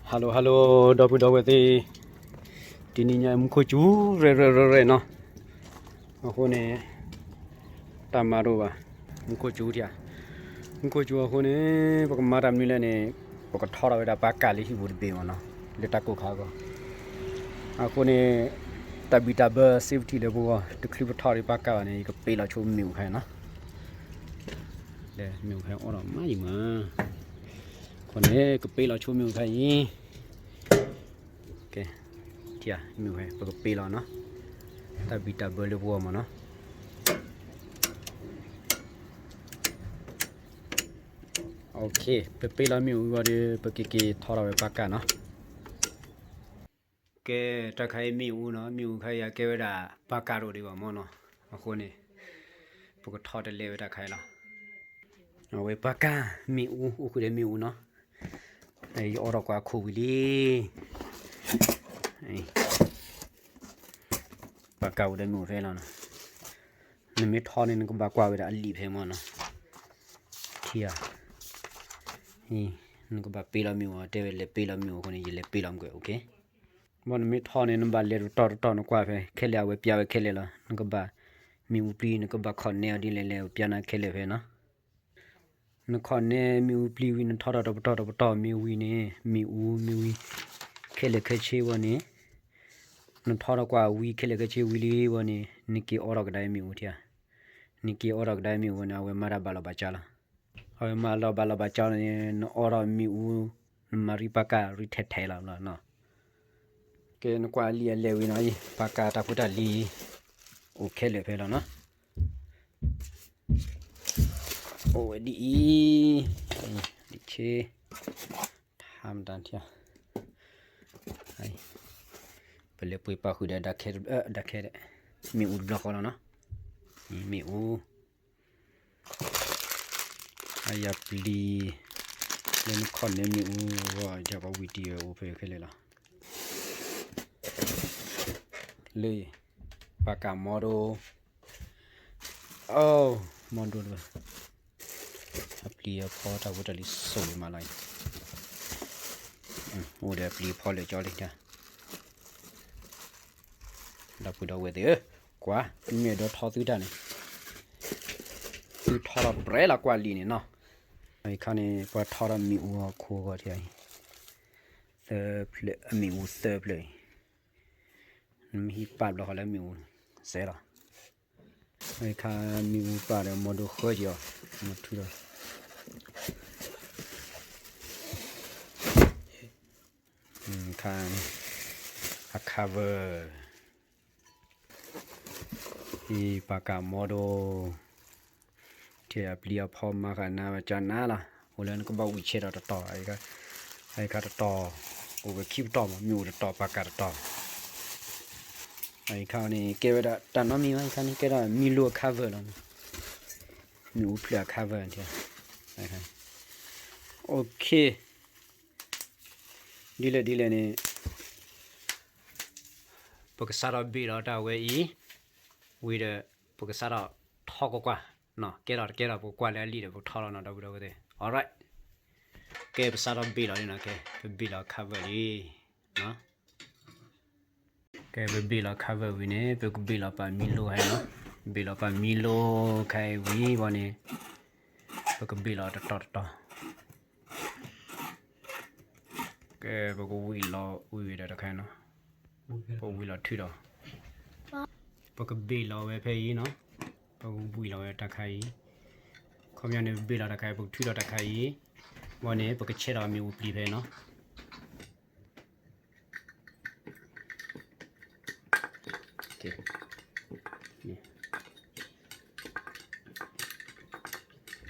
ဟါလိ ဟါလိ ဒီပုၢ်ဒီဝဲၢ်သ့ၣ်, တနံၤညါမူခိၣ်စူၤရဲၣ်ရဲၣ်ရဲၣ်ရဲၣ်နီၤ, အဃိန့ၣ် တၢ်မၤတအိၣ်ဘၣ်, မူခိၣ်စူၤထံဧါ, မူခိၣ်စူၤအဃိန့ၣ် ပကမၤတၢ်မနုၤလဲၣ်န့ၣ် ပကထီထီၣ်ဝဲဒၣ်ပှၤကၢ်လၢဟံၣ်ပူၤတဘ့ၣ်မ့ၢ်နီၤ, လၢတၢ်ကိၢ်ခါအဂီၢ်, အဃိန့ၣ် တၢ်ဘံၣ်တၢ်ဘၢ safety လၢပဂီၢ် တချုးပထီၣ်ဒီးပှၤကၢ်ဘၣ်န့ၣ် ယကပ့လီၤဆိမ့ၣ်အူခါအံၤနီၤ. လဲၤမ့ၣ်အူခါအံၤအိၣ်ဒီးမးယံၤမး, အဃိန့ၣ် ကပ့လီၤဆိမ့ၣ်အူခါအံၤ, ကဲ, ထံဧါ, မ့ၣ်အူခါ ပကပ့လီၤနီၤ, တၢ်ဘံၣ်တၢ်ဘၢလၢပဂီၢ်မ့ၢ်နီၤ. ပပ့လီၤမ့ၣ်အူဝံၤဒီး ပကက့ၤထီထီၣ်ဝဲပှၤကၢ်နီၤ. ကဲ, တၢ်ခါအံၤမ့ၣ်အူနီၤ, မ့ၣ်အူခါအံၤအကဲဝဲဒၣ် ပှၤကၢ်တအိၣ်ဒံးဘၣ်မ့ၢ်နီၤ, အဃိန့ၣ် ပကထီတလဲဝဲတၢ်ခါအံၤလီၤ. အဝဲပှၤကၢ်မ့ၣ်အူ အိၣ်ဃုာ်ဒီးမ့ၣ်အူနီၤ, အံၤအီၣ်ထီၣ်ကွၢ်ခိၣ်ဝံၤလံ, ပှၤကၢ်အိၣ်ဒီးမ့ၣ်အူဖဲလီၤနီၤ, နမ့ၢ်ထီန့ၣ် နကဘၣ်ကွၢ်ဝဲဒၣ်အလံာ်ဖဲမ့ၢ်နီၤ, ထံဧါ, နကဘၣ်ပ့လီၤမ့ၣ်အူ, တဲဝဲလဲၤပ့လီၤမ့ၣ်အူအဃိန့ၣ် ယလဲၤပ့လီၤမ့ၣ်အူ, ဘၣ်နမ့ၢ်ထီန့ၣ် နဘၣ်လဲၤတပတီၢ်တပတီၢ် နကွၢ်ဖဲ ခဲလၢာ်အဝဲပျၢ်ဝဲခဲလၢာ်လီၤ, နကဘၣ်မ့ၣ်အူပျံၤ နကဘၣ်ခီၣ်နဲအီၤဒ်လဲၣ်လဲၣ် ပျၢ်နၤခဲလၢာ်ဖဲနီၤ. နခီၣ်နဲမ့ၣ်အူပျံၤဝံၤ နထီထီၣ်တပတီၢ်တပတီၢ်မ့ၢ်ဝံၤန့ၣ် မ့ၣ်အူမ့ၢ်ဝံၤ ခဲလၢာ်ခဲဆ့ဝံၤန့ၣ်, နထီထီၣ်ကွၢ်ဝံၤခဲလၢာ်ခဲဆ့ဝံၤလံဝံၤန့ၣ် နက့ၤအီၣ်ထီၣ်ကဒါမ့ၣ်အူထံဧါ, နက့ၤအီၣ်ထီၣ်ကဒါမ့ၣ်အူန့ၣ် အဝဲမၤတၢ်ဘၣ်လီၤဘၣ်ကၢလီၤ. အဝဲမၤလီၤဘၣ်လီၤဘၣ်ကၢန့ၣ် နအီၣ်ထီၣ်မ့ၣ်အူ, နမၤရံပှၤကၢ်ရံထဲထဲလီၤနီၤ. ကဲ နကွၢ်လံာ်အလဲၢ်ဝံၤနီၤအံၤ ပှၤကၢ်တၢ်ဖိတၢ်လံၤ အိၣ်ခဲလၢာ်ဖဲလီၤနီၤ. အိၣ်ဝဲဒ်အံၤ, ဒ်ဆ့, ထါမတၤထံဧါ, ပလဲၤပှ့ၤပာ်ဃုာ်ဒီး ဒၣ်ခဲ, ဒၣ်ခဲ, မ့ၣ်အူတဘျီဃီလီၤနီၤ, မ့ၣ်အူ အယၤပျံၤ, လၢနခီၣ်နဲမ့ၣ်အူအဂီၢ် ယပှၤဝံၤတံၢ်ဝဲအိၣ်ဖဲခဲလၢာ်လီၤ. လၢ ပှၤကၢ်မီဒိ, အိ, မီဒိတဘၣ်, အပျံၤအဖီတၢ်ဖိတၢ်လံၤစိာ်ဝံၤမးလီၤအံၤ, အိၣ်ဒီးအပျံၤအဖီလၢာ်ကၠီလံတၢ် ဒီပုၢ်ဒီဝဲၢ်သ့ၣ်ဧၢ, ကွၢ် သုမ့ၢ်အဲၣ်ဒိးထီသုတၢ်န့ၣ်, သုထီထီၣ်ပြဲလီၤကွၢ်လံာ်န့ၣ်နီၤ. အခါန့ၣ် ပှၤထီထီၣ်မ့ၣ်အူအခိၣ်အဂီၢ်ထံအံၤ, သၢဖျၢၣ်, အမ့ၣ်အူသၢဖျၢၣ်အံၤ, နမ့ၢ်ဟံးပာ်ဘျီဃီလၢမ့ၣ်အူစဲးလီၤ. အခါမ့ၣ်အူပာ်ဒီး မီဒိဃၢက့ၤအီၤ, မီထူဒီး အခါန့ၣ် အခါဝဲ အံၤ ပှၤကၢ်မီဒိ, ထဲအပျံၤအဖီမၤဃာ်နၤ မၤကၢနၤလီၤ. အိၣ်လၢနကဘၣ်ဝံၣ်ဆဲးဒီးတတီၤ, အခါတတီၤ, အိၣ်ဝဲခံပတီၢ်မး, မ့ၣ်အူတတီၤ ပှၤကၢ်တတီၤ, အခါန့ၣ် ကဲဝဲဒၣ်တၢ်နီတမံၤဘၣ်, အခါန့ၣ် ကဲဒၣ်မံလိအခါဝဲလီၤ, မ့ၣ်အူဖျၢၣ်အခါဝဲ, အိၣ်ခ့ ဒ်လဲၣ်ဒ်လဲၣ်န့ၣ် ပကစးထီၣ်ဘ့ၣ်လီၤတၢ်ဝဲအံၤ, ဝံၤဒီး ပကစးထီၣ်ထီကွၢ်ကွၢ်, ကဲထီၣ်တကဲထီၣ် ပကကွၢ်လၢအလံာ်ဒီး ပကထီလီၤနီၤ ဒီပုၢ်ဒီဝဲၢ်သ့ၣ်, alright, ကဲ ပစးထီၣ်ဘ့ၣ်လီၤန့ၣ်နီၤ, ကဲ ပဘ့ၣ်လီၤ cover လံ ကဲ ပဘ့ၣ်လီၤ cover ဝံၤန့ၣ် ပကဘ့ၣ်လီၤပာ်မံလိဟဲနီၤ, ဘ့ၣ်လီၤပာ်မံလိခဲအံၤဝံၤဘီန့ၣ် ပကဘ့ၣ်လီၤတတီၤတတီၤ, ကဲ ပကဝံၣ်လီၤဝံၤဒီးတခါနီၤ, ပဝံၣ်လီၤထုဒီး, ပကဘ့ၣ်လီၤဝဲဖဲအံၤနီၤ, ပကဝံၣ်လီၤဝဲတၢ်ခါအံၤ, ခီပညီန့ၣ် ပဘ့ၣ်လီၤတၢ်ခါအံၤ ပကထုဒီးတၢ်ခါအံၤ, ဘီန့ၣ် ပကဆဲးဒီးမ့ၣ်အူပျံၤဖဲနီၤ.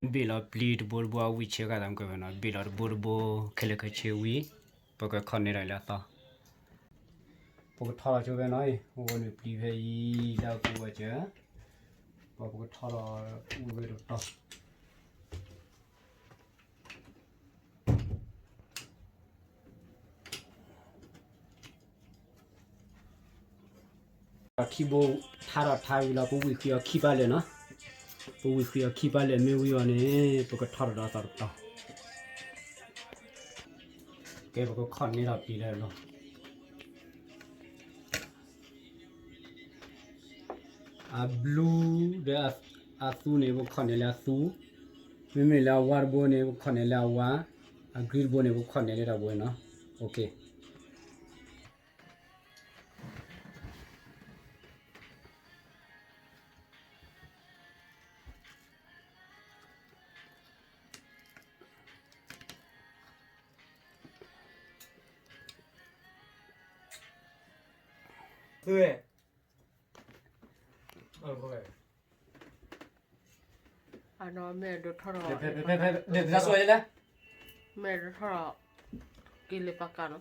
ဘ့ၣ်လီၤပျံၤတဘိတဘိ အဝံၣ်ဆဲးဂၤသးမုၢ်ကဝဲနီၤ, ဘ့ၣ်လီၤတဘိတဘိ ခဲလၢာ်ခဲဆ့ဝံၤ ပကခီၣ်နဲဒီးလၢအသီ, ပကထီလီၤဆိဖဲနီၤ, အဝဲန့ၣ်ပျံၤဖဲအံၤ လၢအပူၤဝဲစၢၤ, ပကထီလီၤဝံၤဝဲတတီၤ ခံဘိထါထီၣ်ထါဝံၤလီၤ ပဝံၣ်ဃံအီၤခံပၢ်လၢာ်နီၤ, ပဝံၣ်ဃံအီၤခံပၢ်လၢာ်မ့ၢ်ဝံၤအီၤန့ၣ် ပကထီထီၣ်ဒီးသီတတီၤ. ကဲ ပကခီၣ်နဲထီၣ်ပျံၤလၢလီၤ. အဘျူးဒီးအသူန့ၣ် ပကခီၣ်နဲလၢအသူ, မ့မ့ၢ်လၢအဝါတဘိန့ၣ် ပကခီၣ်နဲလၢအဝါ, အgreenတဘိန့ၣ် ပကခီၣ်နဲလၢတၢ်ဘိနီၤ. အမ့ၢ်ဒိးထီၣ်ဒီး, မ့ၢ်ဒိးထီၣ်ဒီး, က့ၤလံာ်ပာ်ကၢ်နီၤ,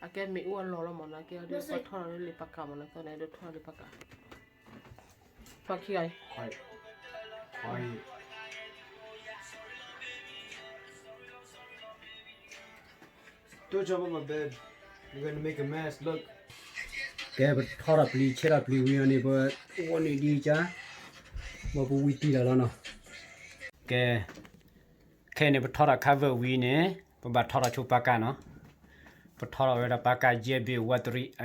အကဲမ့ၣ်အူအလီၢ်လီၤမးနီၤ, ကဲဒိးထီၣ်ဒီးလံာ်ပာ်ကၢ်မးနီၤ, သန့ၣ်ဒိးထီၣ်လံာ်ပာ်ကၢ်, ထီၣ်ခံဂၤအံၤ ကဲ ပထီၣ်ထီၣ်ပျံၤ ဆဲထီၣ်ပျံၤဝံၤအီၤန့ၣ် ပအိၣ်န့ၣ်ဒ်ကါ, ဘၣ်ပဝံတံၢ်လီၤလီၤနီၤ. ကဲ, ခဲအံၤန့ၣ် ပထီၣ်ထီၣ် cover ဝံၤန့ၣ် ပဘၣ်ထီၣ်ထီၣ်ဆိပာ်ကၢ်နီၤ. ပထီၣ်ထီၣ်ဝဲဒၣ်ပာ်ကၢ်ယဲၢ်ဘ့ၣ်ဝးတရံး, ပထီၣ်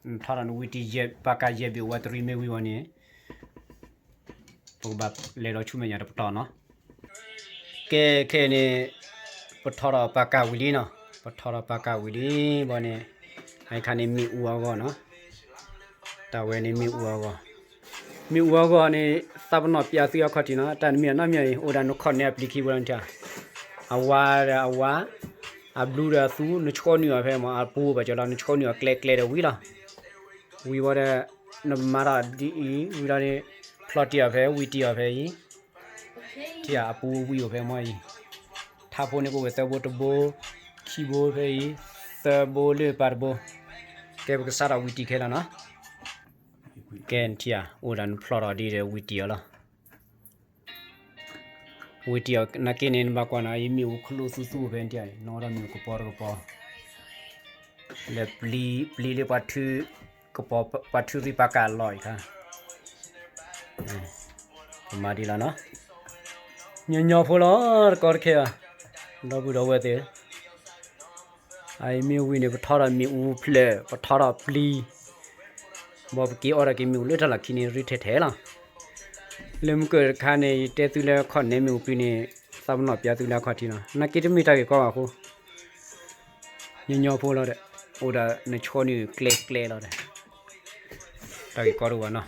ထီၣ်နဝံတံၢ်ယဲၢ်, ပာ်ကၢ်ယဲၢ်ဘ့ၣ်ဝးတရံးမ့ၢ်ဝံၤအီၤန့ၣ် ပကဘၣ်လဲၤဒီးဆူမဲာ်ညါတပတီၢ်နီၤ. ကဲ ခဲအံၤန့ၣ် ပထီၣ်ထီၣ်ပာ်ကၢ်ဝံၤလံနီၤ, ပထီၣ်ထီၣ်ပာ်ကၢ်ဝံၤလံဘီန့ၣ်, အအံၤခါန့ၣ်မ့ၣ်အူအဂီၢ်နီၤ. တၢ်ဝဲန့ၣ်မ့ၣ်အူအဂီၢ်, မ့ၣ်အူအဂီၢ်န့ၣ် သးပနီၣ်ပျးသုအခီၣ်ထံးနီၤ, တၢ်နမ့ၢ်အနီၢ်မ့ၢ်အံၤ အိၣ်ဒၣ်နခီၣ်နဲအပျံၤခံဘိလီၤနထံၣ်ဧါ, အဝါဒီးအဝါ, အဘျူးဒီးအသူ, နဆှီနုာ်အီၤဖဲမ့ၢ်အပူၤဘၣ်ကၠီလီၤ, နဆှီနုာ်အီၤကျဲကျဲဒီးဝံၤလီၤ. ဝံၤဝဲဒီး နမၤထီၣ်ဒ်အံၤ ဝံၤလီၤန့ၣ် ဖျီၣ်တံၢ်အီၤဖဲ ဝံတံၢ်အီၤဖဲအံၤ, ထံၣ်ဧါ အပူၤဝံၤအိၣ်ဖဲမ့ၢ်အံၤ, ထးဖိန့ၣ်ကအိၣ်ဝဲသၢဘိတဘိ, ခံဘိဖဲအံၤ, သၢဘိလၢပၢ်တဘိ, ကဲပကစးထီၣ်ဝံတံၢ်ခဲလၢာ်နီၤ. ကဲနထံၣ်ဧါ အိၣ်ဒၣ်နဖျီၣ်ထီၣ်ဒ်ဒီးဝံတံၢ်အီၤလီၤ. ဝံတံၢ်အီၤနာ်က့န့ၣ် နဘၣ်ကွၢ်နီၤ အံၤမ့ၣ်အူချိၣ်သူသူဖဲနထံၣ်ဧါ, နအီၣ်ဒၣ်မ့ၣ်အူကပီၤတကပီၤ, လဲၤပျံၤလၢပှၤထု, ကပီၤ, ပှၤထုရံၣ်ပာ်ကၢ်လီၤအံၤခါ, ပမၤဒ်လီၤနီၤ, ညီညီဖိလီၤ တကီတခဲဘၣ်, ဒီပုၢ်ဒီဝဲၢ်သ့ၣ် အအံၤမ့ၢ်ဝံၤန့ၣ် ပထီထီၣ်မ့ၣ်အူဖျၢၣ် ပထီထီၣ်ပျံၤ, ဘၣ်ပက့ၤအီၣ်ဒၣ်က့ၤမ့ၣ်အူလၢတၢ်လီၢ်ခံန့ၣ် ရ့ထဲထဲလီၤ. လၢမုၢ်ကၢၢ်တခါန့ၣ် ယတဲသုလၢခီၣ်နဲမ့ၣ်အူပျံၤန့ၣ် သးပနီၣ်ပျးသုလၢအခီၣ်ထံးနီၤ, နာ်က့တမ့ၢ်တၢ်ဂ့ၢ်ကီဘၣ်အဃိ ညီညီဖိလီၤဒီး, အိၣ်ဒၣ်နဆှီနုာ်ကျဲကျဲလီၤဒီး, တၢ်ဂ့ၢ်ကီတအိၣ်ဘၣ်နီၤ.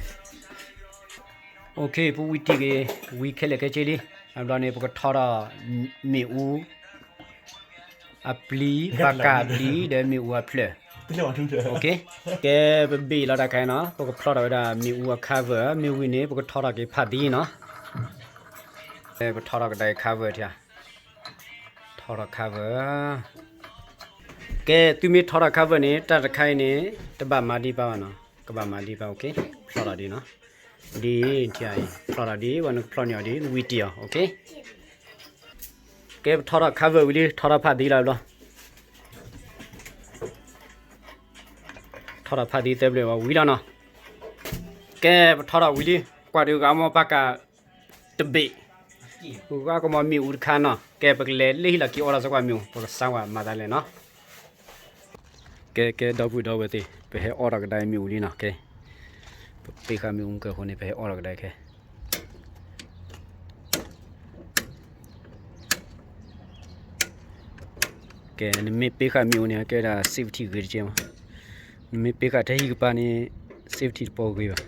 အိၣ်ခ့ ပဝံတံၢ်က့ၤ ဝံခဲလၢာ်ခဲဆ့လံ, အဘျီန့ၣ် ပကထီထီၣ်မ့ၣ်အူ အပျံၤ ပာ်ကၢ်အပျံၤ ဒီးမ့ၣ်အူအဖျၢၣ်, ကဲပဘ့ၣ်လီၤတၢ်ခါအံၤနီၤ, ပကဖျီထီၣ်ဝဲဒၣ်မ့ၣ်အူအ cover, မ့ၢ်ဝံၤန့ၣ် ပကထီထီၣ်က့ၤဖးသံနီၤ, ပထီထီၣ်ကဒါအံၤ cover ထံၣ်ဧါ, ထီထီၣ် cover, ကဲသုမ့ၢ်ထီထီၣ် cover န့ၣ် တၢ်တခါအံၤန့ၣ် တဘၣ်မၤဒံးဘၣ်ဘၣ်နီၤ, ကဘၣ်မၤဒံးဘၣ်, ဖျီထီၣ်ဒ်နီၤ, ဒ်ထံၣ်အံၤ ဖျီထီၣ်ဒ် ဘၣ်နကဖျီန့ၢ်အီၤဒ် ဝံတံၢ်အီၤ, ကဲပထီထီၣ် cover ဝံၤလံ ထီထီၣ်ဖးသံလီၤဘျီ, ထီထီၣ်ဖးသံသၢဘျဲၣ်ဝံၤလီၤနီၤ, ကဲပထီထီၣ်ဝံၤလံ, ကွၢ်ဒုးဂၤမီၢ်ပာ်ကၢ်တဘ့ၣ်, ဂၤကမီၢ်မ့ၣ်အူတခါနီၤ, ကဲပကလဲၤလၢဟံၣ်လီၢ်ခံအီၣ်ဒီးစ့ၢ်ကီးမ့ၣ်အူ, ပကစၢ်ဝဲမၤသးလဲၣ်နီၤ. ကဲ ကဲ ဒီပုၢ်ဒီဝဲၢ်သ့ၣ် ပဟဲအီၣ်ထီၣ်ကဒါအံၤမ့ၣ်အူလံနီၤ, ကဲ ပပ့ဃာ်မ့ၣ်အူကဲအဃိန့ၣ် ပဟဲအီၣ်ထီၣ်ကဒါအံၤခဲ ကဲ နမ့ၢ်ပ့ဃာ်မ့ၣ်အူန့ၣ် ကဲဒၣ် safety ဂ့ၤတကဲမး, နမ့ၢ်ပ့ဃာ်ထဲဟံၣ်ကပၤန့ၣ် safety တပီၢ်ဂ့ၤဘၣ်,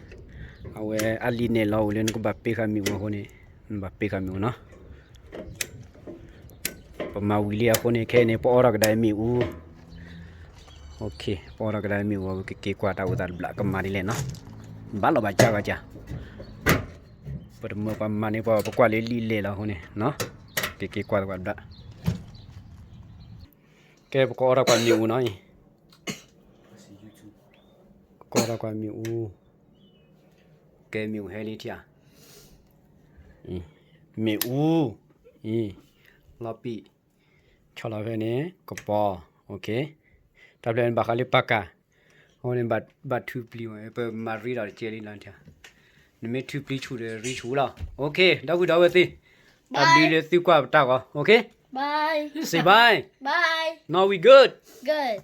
အဝဲအလံာ်နဲၣ်လီၤအိၣ်လၢနကဘၣ်ပ့ဃာ်မ့ၣ်အူအဃိန့ၣ် နဘၣ်ပ့ဃာ်မ့ၣ်အူနီၤ. ပမၤဝံၤလံအဃိန့ၣ် ခဲအံၤန့ၣ် ပအီၣ်ထီၣ်ကဒါအံၤမ့ၣ်အူ, ပအီၣ်ထီၣ်ကဒါအံၤမ့ၣ်အူ ပကက့ၤကွၢ်တၢ်အိၣ်သးတဘျီ ကမၤဒ်လဲၣ်နီၤ, ဘၣ်လီၤဘၣ်ကၢ်ဂၤကၢ်, ပတမၢပှၤမၤန့ၢ်ပှၤ ပကွၢ်လၢလံာ်လဲၣ်လီၤအဃိန့ၣ်, ကက့ၤကွၢ်သးတဘျီ, ကဲ ပကအီၣ်ထီၣ်ကွၢ်မ့ၣ်အူနီၤအံၤ, ကအီၣ်ထီၣ်ကွၢ်မ့ၣ်အူ, ကဲမ့ၣ်အူဟဲလံထံၣ်ဧါ, မ့ၣ်အူ, အံၤ, လီၤပံာ်, ဆီၣ်လီၤဖဲန့ၣ် ကပီၤ, တၢ်ဖျၢၣ်န့ၣ်ဘၣ်ဃးလၢပာ်ကၢ်, အဃိန့ၣ် ဘၣ်ထုပျံၤ, ပမၤရံဒီးတကဲလံလီၤထံၣ်, နမ့ၢ်ထုပျံၤဆူၣ်ဒီးရံဆူၣ်လီၤ, ဒီပုၢ်ဒီဝဲၢ်သ့ၣ်, တၢ်ဘျုးလၢသုကွၢ်ပတၢ်ဂီၤ, Bye. Say bye. Bye. No, we good. Good.